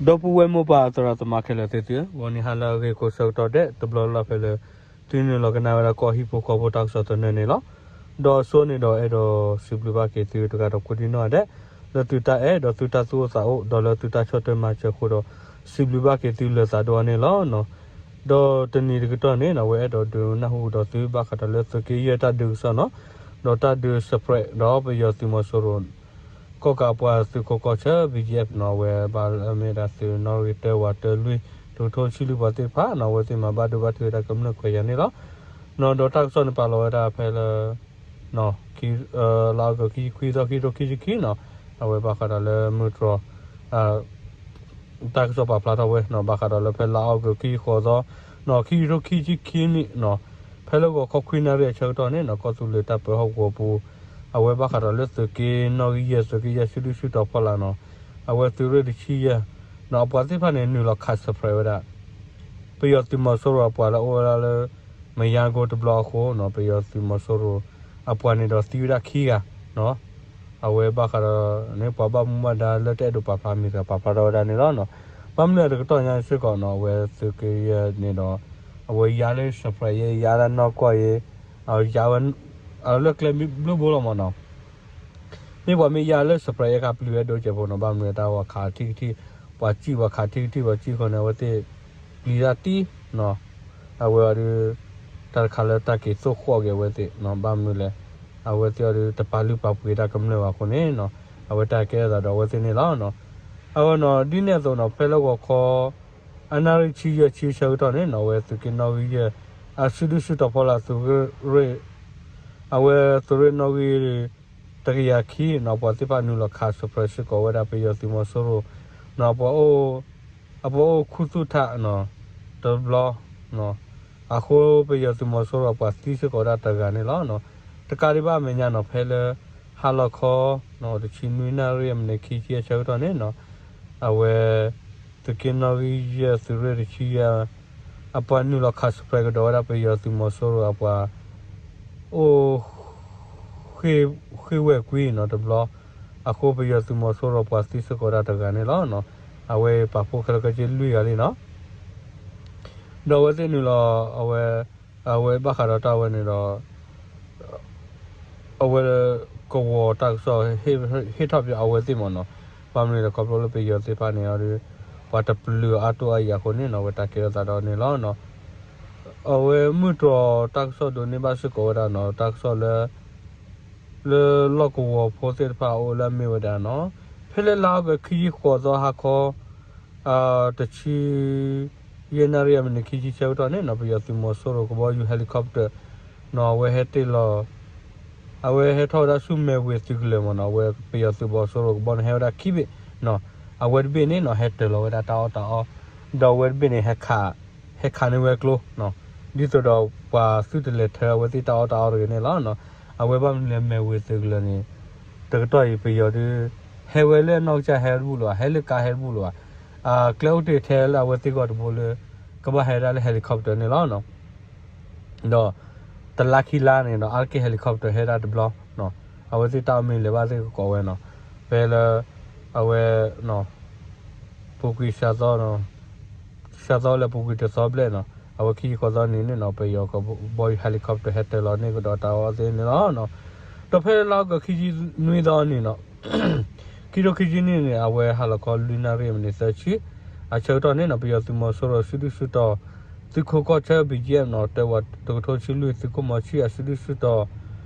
ဒီပုၢ်ဝဲၢ်မိၢ်ပၢ်သရၣ်သမါခဲလၢာ်သ့ၣ်သုဧၢ, ဂီၤနံၤဟါလၢအဂ့ၤကိးဆၢကတီၢ်ဒဲး တဘျီလၢ်လၢ်ဖဲလၢ သုနုာ်လီၤကနၣ်ဝဲဒၣ်ကီၢ်ဟံၣ်ဖိဃီဖိတၢ်ကစီၣ်သနၢၣ်န့ၣ်လီၤ. ဒီးအဆိန့ၣ်ဒီးအဲၣ်ဒိးစံးဘျုးဘၣ်က့ၤသုတဂၤဒီးကိးဒံနီၢ်ဂၤဒဲး လၢသုတၢ်အဲၣ်ဒီးသုတၢ်သူၣ်အိၣ်သးအိၣ် ဒီးလၢသုတၢ်ဆီၣ်ထွဲမၤစၢၤအဃိဒီး စံးဘျုးဘၣ်က့ၤသုလၢာ်သးဒိၣ်အီၤန့ၣ်လီၤ. ဒီးတနံၤတကတီၢ်န့ၣ် အဝဲအဲၣ်ဒိးဒုးနၢ်ဟူကဒီးသုဘၣ်ဃးဒီးလၢသုးက့ယဲၢ်တၢ်ဒုးကစီၣ်နီၤ, ဒီးတၢ်ဒုး surprise ဒီးပယီၤသုးမီၤစိရိၤ ကီၢ်ကးပှၤသုးခိးကီၢ်ဆၢ ဘံၣ်ကၠံၣ်အ့ၣ် နီၤ အဝဲဘၣ်လၢအမ့ၢ်ဒၣ်သုးနီၣ်ဂံၢ်တၢ ဝးတၢ လွံၢ် တကထိဆံလွံၢ်ပှၤသ့ၣ်တဖၣ်နီၤ အဝဲသ့ၣ်မၤဘၣ်ဒိဘၣ်ထံးဝဲဒၣ်ကမျၢၢ်ခွဲးယာ်န့ၣ်လီၤ. နီၤ ဒီးတၢ်ကစီၣ်န့ၣ်ပာ်လီၤဝဲဒၣ်ဖဲလၢ လါအီကူး ခံဆံခွံသီ ခံကထိခံဆံခံနီၤ, အဝဲဘၣ်ဃးဒီးလၢမုၢ်တြီၤ တၢ်ကစီၣ်ပာ်ဖျါထီၣ်ဝဲနီၤ ဘၣ်ဃးဒီးလၢဖဲလါအီကူး ခံဆံဃိးသီနီၤ ခံကထိခံဆံခံနံၣ်နီၤ, ဖဲလၢဂီၤခီခွံနၣ်ရံၣ်အဆၢကတီၢ်န့ၣ်နီၤ ကီၢ်သူလ့ၤတၢ်ပၢဟီၣ်ကဝီၤပူၤ အဝဲဘၣ်ဃးဒီးလၢသုးက့နီၣ်ဂံၢ်ယဲၢ် သုးက့ယဲၢ်စုဒုၣ်စုတီၤဖီလာ်နီၤ, အဝဲသုးရ့ၣ်တဆံယဲၢ် နီၤ အပှၤသ့ၣ်တဖၣ်န့ၣ် နုာ်လီၤခး surprise ဝဲဒၣ် ပယီၤသုးမီၤစိရိၤအပှၤလၢအအိၣ်ဝဲဒၣ်လၢ မယါကိတဘျီအဃိနီၤ ပယီၤသုးမီၤစိရိၤ အပှၤန့ၣ်ဒီးသံဝဲဒၣ်ခံဂၤ အဝဲဘၣ်ဃးဒီးန့ၣ် ပှၤဘၣ်မူဘၣ်ဒါလၢတအဲၣ်ဒိးပာ်ဖျါမံၤတဂၤပာ်ဖျါထီၣ်ဝဲဒၣ်န့ၣ်လီၤ. ဘၣ်မနုၤတကတီၢ်ညါစ့ၢ်ကီးနီၤ အဝဲသုးက့ယဲၢ်န့ၣ်ဒီး အဝဲယါလၢ surprise ယဲ ယါဒၣ်နီၢ်ကီၢ်ယဲ အဝဲယါဝဲ အလၢကျဲဘျုးဘိလီၤမးနီၤ မ့ၢ်ပှၤမ့ၢ်ယါလၢ surprise ယဲခါပျံၤဝဲဒိၣ်ကဲးဖိနီၤ ဘၣ်မနုၤတၢ်ဝဲခးထံၣ်ကထံၣ် ပှၤစံၣ်ပှၤခးထံၣ်ကထံၣ်ပှၤစံၣ်ဃီန့ၣ် အဝဲသ့ၣ်ပျံၤတၢ်တံၢ်နီၤ အဝဲအီၤဒုး တၢ်တခါလၢတၢ်က့ၤသိၣ်ဃီၣ်က့ၤအဝဲသ့ၣ်နီၤ ဘၣ်မနုၤလဲၣ် အဝဲသ့ၣ်အီၤဒုးတပာ်လုၢ်ပာ်ပှ့ၤတၢ်ကမျၢၢ်ဘၣ်အဃိန့ၣ်နီၤ အဝဲတၢ်ကဲထီၣ်သးဒီးအဝဲသ့ၣ်န့ၣ်လီၤ. အဝဲနီၤ ဒ်န့ၣ်အသိးနီၤ ဖဲလၢဂီၤခီ အနၣ်ရံၣ်ဆံယဲၢ်ဆံဆၢကတီၢ်န့ၣ်နီၤ အဝဲသုးက့နီၣ်ဂံၢ်ယဲၢ် အစုဒုၣ်စုတီၤဖီလာ်သုးရ့ၣ် အဝဲသုးရ့ၣ်နီၣ်ဂံၢ် တကယၤခံနီၤ ပှၤသ့ၣ်တဖၣ်နုာ်လီၤခး surprise စ့ၢ်ကီးဝဲဒၣ်ပယီၤသုးမီၤစိရိၤနီၤ ပှၤအိၣ် အပှၤအိၣ်ခူသူၣ်ထးနီၤ တဘျီ အဃိပယီၤသုးမီၤစိရိၤအပှၤသံစ့ၢ်ကီးဝဲဒၣ်တဂၤန့ၣ်လီၤ. တကးဒံးဘၣ်အမဲာ်ညါနီၤ ဖဲလၢ ဟါလီၤခီ တဆံနွံနၣ်ရံၣ်အမံးနံးခံဆံအဆၢကတီၢ်န့ၣ်နီၤ အဝဲ သုးက့နီၣ်ဂံၢ်ယဲၢ်သုးရ့ၣ်တဆံယဲၢ် အပှၤနုာ်လီၤခး surprise ကဒီးဝဲဒၣ်ပယီၤသုးမီၤစိရိၤအပှၤ အိၣ် ဃ့ၢ်ဝဲၢ်ကွံနီၤတဘျီ အဃိပယီၤသုးမီၤစိရိၤပှၤသံစ့ၢ်ကီးဒၣ်တဂၤန့ၣ်လီၤ. အဝဲပာ်ဖှိၣ်ခဲလၢာ်ခဲဆ့လွံၢ်ဂၤလံနီၤ ဒီးအဝဲသ့ၣ်နုာ်လီၤ အဝဲ အဝဲဘၣ်ဃးဒီးတၢ်ဝဲန့ၣ်ဒီး အဝဲ ကဝီၤတၢ်ကစီၣ် ဟ့ၣ်ထီၣ်ပၠးအဝဲသ့ၣ်မ့ၢ်နီၤ ဘၣ်မနုၤလဲၣ်ခီဖျိလၢပယီၤသ့ၣ်တဖၣ်န့ၣ်အီၤဒီး ပှၤတပျုာ်အါတိၢ်အါယံၤအဃိန့ၣ်နီၤ အဝဲတၢ်ကဲထီၣ်သးဒီးန့ၣ်လီၤ. အဝဲမုၢ်တြီၤတၢ်ကစီၣ်ဒိးန့ၢ်ဘၣ်စ့ၢ်ကီးဝဲဒၣ်နီၤ တၢ်ကစီၣ်လၢ လၢလီၢ်ကဝီၤဖိသ့ၣ်တဖၣ်အအိၣ်လၢအမ့ၢ်ဝဲဒၣ်နီၤ ဖဲလၢလါအီကူးခံဆံဃိးသီဟါခီ တဆံ ယဲၢ်နၣ်ရံၣ်အမံးနံးခံဆံဆၢကတီၢ်န့ၣ်နီၤ ပယီၤသုးမီၤစိရိၤကဘီယူၤ helicopter နီၤ အဝဲဟဲတ့ၢ်လီၤ အဝဲဟဲထီၣ်ဝဲဒၣ်ဆူမဲာ်ဝ့ၤသုးကလၢၤမ့ၢ်နီၤ အဝဲပယီၤသုးမီၤစိရိၤကဘီန့ၣ်ဟဲဝဲဒၣ်ခံဘ့ၣ်နီၤ အဝဲတဘ့ၣ်န့ၣ်နီၤ ဟဲတၢၤလီၤဝဲဒၣ်တၢ်အီၣ်တၢ်အီ ဒီးအဝဲတဘ့ၣ်န့ၣ် ဟဲခးန့ၢ်ဝဲကျိနီၤ ဒ်သိးဒီးပှၤသုတလဲၤထၢအဝဲသ့ၣ်တၢ်အီၣ်တၢ်အီတဂ့ၤန့ၣ်လီၤ. အဝဲဘၣ်မနုၤလဲၣ်မဲာ်ဝ့ၤသုးကလၢၤန့ၣ် တကတီၢ်အံၤပယီၤဒုး ဟဲဝဲလၢအနီၢ်ကစၢ်ဟဲတဘူၣ်လၢၤဘၣ် ဟဲလၢကါဟဲတဘူၣ်လၢၤဘၣ် ကျဲအိၣ်တ့ၢ်ထဲလၢအဝဲသ့ၣ်ဂီၢ်တဘိလၢ ကဘၣ်ဟဲဒၣ်လၢ helicopter န့ၣ်လီၤ. ဒီး တလါခံလါန့ၣ်ဒီး အါတက့ၢ် helicopter ဟဲဒၣ်တဘျီ, အဝဲသ့ၣ်တၢ်အီၣ်မ့ၢ်လဲၤဘၣ်သ့ၣ်ကကိးဝဲနီၤ, ဖဲလၢ အဝဲ ပူၤကွံာ် စှၤသီလၢပူၤကွံာ်တသီဘျဲၣ်နီၤ, အဝဲခံဆံဃိးသီနံၤန့ၣ်နီၤ ပယီၤကဘီယူၤ helicopter ဟဲတၢၤလီၤန့ၢ်ကဒီးတၢ်အီၣ်သ့ၣ်န့ၣ်လီၤ. ဒီးဖဲလၢလါအီကူး ခံဆံနွံသီနံၤနီၤ ခံထိခံဆံနံၣ်န့ၣ် အဝဲဟါလီၤခီ လွံၢ်နၣ်ရံၣ်မံးနံးသၢဆံ အဆၢကတီၢ်န့ၣ်နီၤ ပယီၤသုးမီၤစိရိၤစုဒုၣ်စုတီၤ သုးခိးကီၢ်ဆၢ ဘံၣ်ကၠံၣ်နီၤ တဲဝဲတကထိဆံလွံၢ် သုးခိၣ်မီၤဆံၣ်အစုဒုၣ်စုတီၤ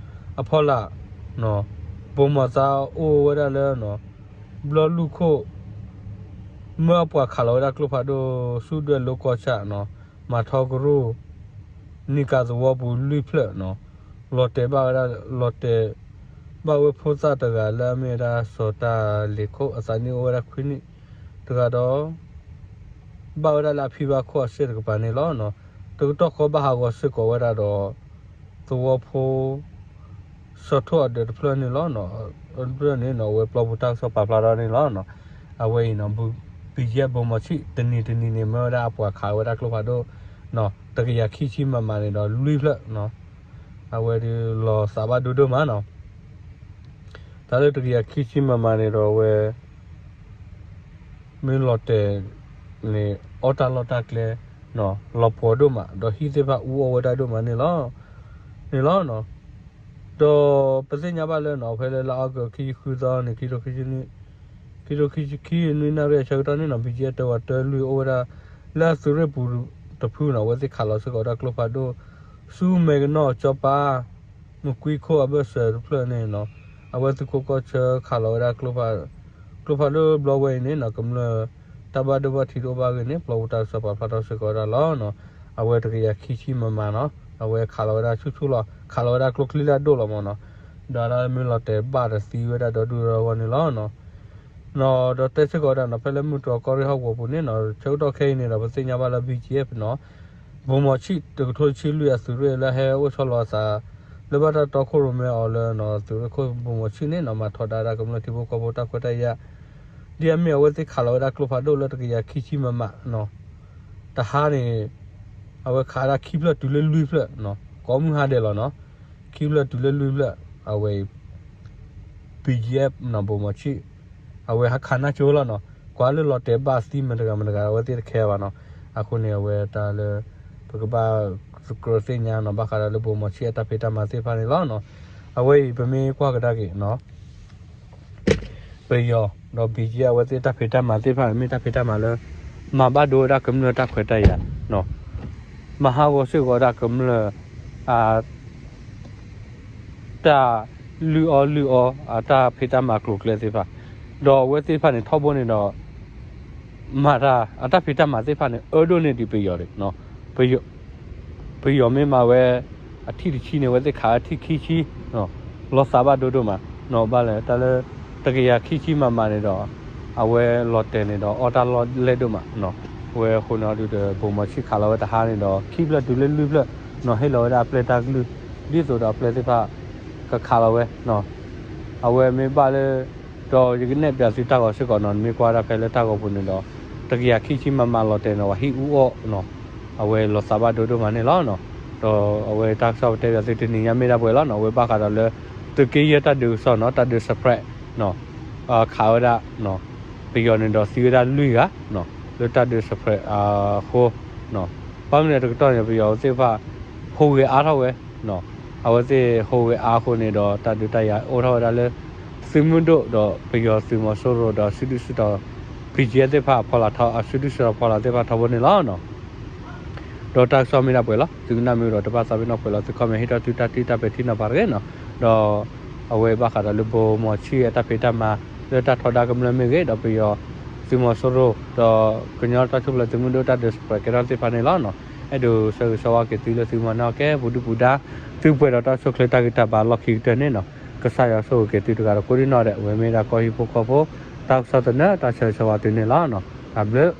အဖီလာ် ဘိမီၤသးအိၣ်ဝဲဒၣ်လၢ ဘျီလူၢ်ခိၣ် မၢအပှၤခးလီၤဝဲဒၣ်ကျိဖးဒိၣ် ဆူဒွဲၣ်လိၤကီၢ်ဆၣ်နီၤ မၤထီကရူၢ် နံၣ်ကးသဝီပူၤလွံၢ်ဖျၢၣ်နီၤ လီၤတဲာ်ဘၣ်ဝဲဒၣ် လီၤတဲာ်ဘၣ်ဝဲဖိသၣ်တဂၤလၢအမ့ၢ်ဝဲဒၣ်စီၤတၢ်လ့ၤခိၣ် အသးနံၣ်အိၣ်ဝဲဒၣ်ခွံနံၣ်တဂၤဒီး ဘၣ်ဝဲဒၣ်လၢအဖံဘၣ်ခိၣ်အစ့ၣ်တကပၤန့ၣ်လီၤ. တကတီၢ်ဃီဘၣ်ဟးဂီၤစ့ၢ်ကီးဝဲဒၣ်ဒီး သဝီဖိ ဆီၣ်ထိၣ်အဒၢးတဖျၢၣ်န့ၣ်လီၤ. တဖျၢၣ်န့ၣ်နီၤ အဝဲပျီပူၤတၢ်ကစီၣ်ပာ်ဖျါထီၣ်န့ၣ်လီၤ. အဝဲအံၤနီၤ ဘံၣ်ကၠံၣ်ဘိမီၤဆံၣ် တနံၤတနံၤန့ၣ် မၢဝဲဒၣ်အပှၤခးဝဲဒၣ်ကျိဖးဒိၣ် တကယၤခံဆံမမန့ၣ်ဒီးလွံၢ်ဖျၢၣ်နီၤ အဝဲဒုးလီၤသးဘၣ်ဒိဒိၣ်မးနီၤ တၢ်လၢတကယၤခံဆံမမန့ၣ်ဒီးအဝဲ မ့ၢ်လီၤတဲာ်န့ၣ် အီၣ်တၢ်လီၢ်တၢ်ကျဲ လီၤပှီၤဒိၣ်မး ဒီးဟံၣ်သ့ၣ်တဖၣ်အူအီၣ်ဝဲဒၣ်ဒိၣ်မးန့ၣ်လီၤ. န့ၣ်လီၤ. ဒီးပသ့ၣ်ညါဘၣ်လၢနီၤ ဖဲလၢလါအီကူး ခံဆံဃုသီန့ၣ် ခံထိခံဆံခံနွံနၣ်ရံၣ်အဆၢကတီၢ်န့ၣ်နီၤ ဘံၣ်ကၠံအၣ် တၢဝးတၢလွံၢ်အိၣ်ဝဲဒၣ် လၢအသုးရ့ၣ်ပူၤတဖုနီၤ အဝဲသ့ၣ်ခးလီၤစ့ၢ်ကီးဝဲဒၣ်ကျိဖးဒိၣ် ဆူမဲာ်ကနီၣ်ကၠီပၤ မုၢ်ကွံခိၣ်အဘၢၣ်စၢၤတဖျၢၣ်န့ၣ်နီၤ အဝဲသုးခိးကီၢ်ဆၢခးလီၤဝဲဒၣ် ကျိဖးဒိၣ်ဘျီဝဲအံၤန့ၣ်နီၤ ကမျၢၢ်တၢ်ဘၣ်ဒိဘၣ်ထံးတအိၣ်ဘၣ်အဂ့ၢ်န့ၣ် ပျီပူၤတၢ်ကစီၣ်ပာ်ဖျါထီၣ်စ့ၢ်ကီးဝဲဒၣ်လီၤ. အဝဲတကယၤခံဆံမမနီၤ အဝဲခးလီၤဝဲဒၣ်ဆူၣ်ဆူၣ်လီၤ ခးလီၤဝဲဒၣ်ကျိချံလၢအဒိၣ်လီၤမးနီၤ ဒီးဒ်မ့ၢ်လီၤတဲာ်ဘၣ်ဒီးသံဝဲဒၣ်ဒီဒူၣ်ဒီဂီၢ်န့ၣ်လီၤ. ဒီးတဲစ့ၢ်ကီးဝဲဒၣ်နီၤ ဖဲလၢမုၢ်တြီၤကီၢ်ရ့ၣ်ဟီၣ်ကဝီၤပူၤန့ၣ်နီၤ ဆၢကတီၢ်ခဲအံၤန့ၣ်ဒီး ပသ့ၣ်ညါဘၣ်လၢ ဘံၣ်ကၠံအၣ်နီၤ ဘိၣ်မီၤဆံၣ် တကထိတဆံလွံၢ်အသုးရ့ၣ်လၢဟဲအိၣ်ဆီလီၤအသး လၢဘၣ်တၢ်တီခိၣ်ရိၣ်မဲအီၤလၢနီၤ သုးရ့ၣ်ခိၣ်ဘိၣ်မီၤဆံၣ်န့ၣ်နီၤ မၤထီဒါဒၣ်ကမျၢၢ်ထံဖိကီၢ်ဖိတၢ်ခွဲးတၢ်ယာ် ဒ်အမ့ၢ်အဝဲသ့ၣ်ခးလီၤဝဲဒၣ်ကျိဖးဒိၣ်လၢတကယၤခံဆံမမနီၤ တဟါန့ၣ် အဝဲခးဒၣ်ခံဖျၢၣ်တုၤလၢလွံၢ်ဖျၢၣ် ကိးမုၢ်ဟါဒဲးလီၤနီၤ ခံဖျၢၣ်တုၤလၢလွံၢ်ဖျၢၣ် အဝဲအံၤ ဘံၣ်ကၠံအၣ်နီၤ ဘိၣ်မီၤဆံၣ် အဝဲဟးခးနၢ်ကၠိလီၤနီၤ ကွၢ်လၢလီၤတဲာ်ဘၣ်သံမတၤတဂၤမတၤတဂၤ အဝဲသ့ၣ်တခဲဘၣ်နီၤ အဃိန့ၣ် အဝဲတၢ်လၢ ပကဘၣ်သကြၢးသ့ၣ်ညါနီၤ ဘၣ်ဃးဒီးလၢဘိၣ်မီၤဆံၣ်အတၢ်ဖံးတၢ်မၤသ့ၣ်တဖၣ်န့ၣ်လီၤ. အဝဲအံၤပမ့ၢ်ကွၢ်ကဒါက့ၤနီၤ ပယီၤ ဒီး ဘံၣ်ကၠံ အဝဲသ့ၣ်တၢ်ဖံးတၢ်မၤသ့ၣ်တဖၣ် မ့ၢ်တၢ်ဖံးတၢ်မၤလၢ မၤဘၣ်ဒိဝဲဒၣ်ကမျၢၢ်တၢ်ခွဲးတၢ်ယာ် မၤဟးဂီၤစ့ၢ်ကီးဝဲဒၣ်ကမျၢၢ် အ တၢ်လုၢ်အီၣ်လုၢ်အီ အတၢ်ဖံးတၢ်မၤကျိၤကျဲသ့ၣ်တဖၣ် ဒီးအဝဲသ့ၣ်တဖၣ်န့ၣ် ထီဘိန့ၣ်ဒီး မၤတၢ်အတၢ်ဖံးတၢ်မၤသ့ၣ်တဖၣ်န့ၣ် အၢဒိၣ်န့ၢ်ဒံးပယီၤဒံး ပယီၤမ့ၢ်မၤဝဲ အထံၣ်တဆံန့ၣ် အဝဲသ့ၣ်ခးဝဲထံၣ်ခံဆံ လီၤသးဘၣ်ဒိဒိၣ်မး ဘၣ်လဲၣ် တၢ်လၢ တကယၤခံဆံမမန့ၣ်ဒီး အဝဲလီၤတဲာ်န့ၣ်ဒီး အီၣ်တၢ်လီၢ်လဲၢ်ဒိၣ်မး ဝဲအဃိန့ၣ်အီၤဒုးဒီး ဘိၣ်မီၤဆံၣ်ခးလီၤဝဲတဟါန့ၣ်ဒီး ခံဖျၢၣ်တုၤလၢလွံၢ်ဖျၢၣ် ဟ့ၣ်လီၤဝဲဒၣ်အပျဲၢ်တၢ်ကလုၢ် ဒ်သိးဒီးအပျဲၢ်သ့ၣ်တဖၣ် ကခးလီၤဝဲ အဝဲမ့ၢ်ဘၣ်လၢ ဒီးယကနဲၣ်ပၠးသုတၢ်ဂီၤစ့ၢ်ကီးနီၤ နမ့ၢ်ကွၢ်ဒၣ်ဖဲလၢတၢ်ဂီၤပူၤန့ၣ်ဒီး တကယၤခံဆံမမလီၤတဲာ်န့ၣ် ပှၤဟံၣ်အူအီၣ် အဝဲလီၤသးဘၣ်ဒိဒိၣ်မးန့ၣ်လီၤ. ဒီးအဝဲတၢ်ကစီၣ်ပတဲပၠးသုတနံၤညါမ့ၢ်ဒၣ်ပှဲၤလီၤနီၤ အဝဲဘၣ်ဃးဒီးလၢ သုးက့ယဲၢ်တၢ်ဒုးကစီၣ်နီၤ တၢ်ဒုး suppress ခးဝဲဒၣ် ပယီၤန့ၣ်ဒီးသံဝဲဒၣ်လွံၢ်ဂၤ လၢတၢ်ဒုး suppress အဃိ ဘၣ်မနုၤတကတီၢ်န့ၣ် ပယီၤသ့ၣ်တဖၣ် ဟူးဂဲၤအါထီၣ်ဝဲ အဝဲသ့ၣ်ဟူးဂဲၤအါအဃိန့ၣ်ဒီး တၢ်ဒုးတၢ်ယၤအိၣ်ထီၣ်ဝဲဒၣ်လၢ သုးမုၢ်ဒိၣ်ဒီးပယီၤသုးမီၤစိရိၤဒီးစုဒုၣ်စုတီၤ ဘံၣ်ကၠံသ့ၣ်တဖၣ်အဖီလာ်ထီၣ် အစုဒုၣ်စုတီၤဖီလာ်သ့ၣ်တဖၣ်ထီဘိန့ၣ်လီၤ. ဒီးတၢ်ကစီၣ်မ့ၢ်ဒၣ်ပှဲၤလီၤ သုကနၣ်မ့ၢ်ဒီးတဘၣ်သးပ့ၤနီၣ်ပှဲၤလီၤ သု comment ဟ့ၣ်ထီၣ်သုတၢ်တ့တၢ်ပဲာ်ထံနီၤဖးတဂ့ၤနီၤ ဒီး အဝဲဘၣ်ဃးဒီးလၢဘိၣ်မီၤဆံၣ်အတၢ်ဖံးတၢ်မၤ လၢတၢ်ထီဒါကမျၢၢ်မ့ၢ်ဂ့ၤ ဒီးပယီၤသုးမီၤစိရိၤ ဒီးကညီတၢ်ထူၣ်ဖျဲးသုးမုၢ်ဒိၣ်တၢ်ဒုး suppress ကဲထီၣ်သ့ၣ်တဖၣ်န့ၣ်လီၤ. အဲၣ်ဒိးဆၢဂ့ၤဆၢဝါက့ၤသုလၢသုမၤန့ၢ်အီၤကဲပူၤဒုၣ်ပူၤဒါ သုပှဲၤဒီးတၢ်ဆိၣ်ချ့တၢ်ဂံၢ်တၢ်ဘါလီၢ်ခံကတၢၢ်န့ၣ်နီၤ ကစၢ်ယွၤဆိၣ်ဂ့ၤက့ၤသုတဂၤဒီးကိးဒံနီၢ်ဒဲး အဝဲမ့ၢ်ဒၣ်ကီၢ်ဟံၣ်ဖိဃီဖိ တၢ်ကစီၣ်သနၢၣ် တၢ်ဆၢဂ့ၤဆၢဝါသုန့ၣ်လီၤ. တၢ်ဘျုး